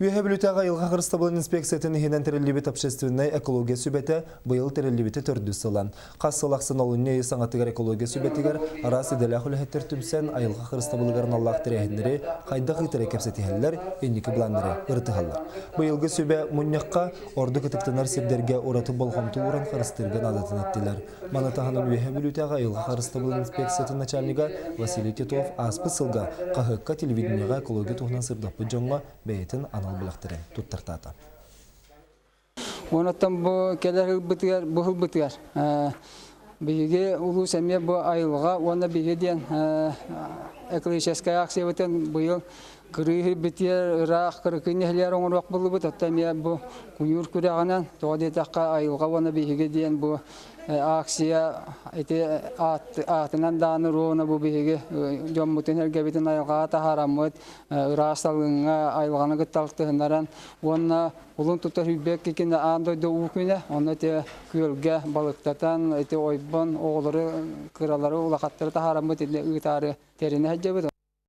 Үөһэ Бүлүүтээҕи айылҕа харыстабылын инспекциятын иһинэн тэриллибит общественнай экология сүбэтэ быйыл тэриллибитэ төрдүс сыла. Хас сыл ахсын олунньу ыйы саҥатыгар экология сүбэтигэр араас идэлээх үлэһиттэр түмсэн айылҕа харыстабылыгар аналлаах тэрээһиннэри хайдах ыытары кэпсэтиһэллэр, инники былааннары ырытыһаллар. Быйылгы сүбэ мунньахха ордук ытыктанар сирдэргэ ураты болҕомто ууран харыстыырга наадатын эттилэр. Маны таһынан Үөһэ Бүлүүтээҕи айылҕа харыстабылын инспекциятын начальнига Василий Титов ааспыт сылга хаһыакка, телевидениеҕэ экология туһунан сырдаппыт дьоҥҥо бэйэтин анал бэлэхтэрин туттартаата. Онон бу кэлэр ылбытыгар, бу ылбытыгар биһиги улуус эмиэ бу айылҕа уонна биһиги диэн экологическай акциябытын быйыл кырыы битиэр ыраах кырыкый нэһилиэр оҥоруох буллубут. Оттон эмиэ бу куйуур күрэҕинэн тоҕо диэтэххэ айылҕа уонна биһиги диэн бу акция ити аатынан дааны руона бу биһиги дьоммутун эргэбитин айылҕаҕа таһаараммыт ыраас салгыҥҥа айылҕаны кытта алтыһыннаран уонна улун тутар хүлбэк кикинэ аан дойду уу күнэ онно ити күөлгэ балыктатан ити ойбон оҕолору кыралары улахаттары таһаараммыт ити ыытаары тэринэ сылдьабыт.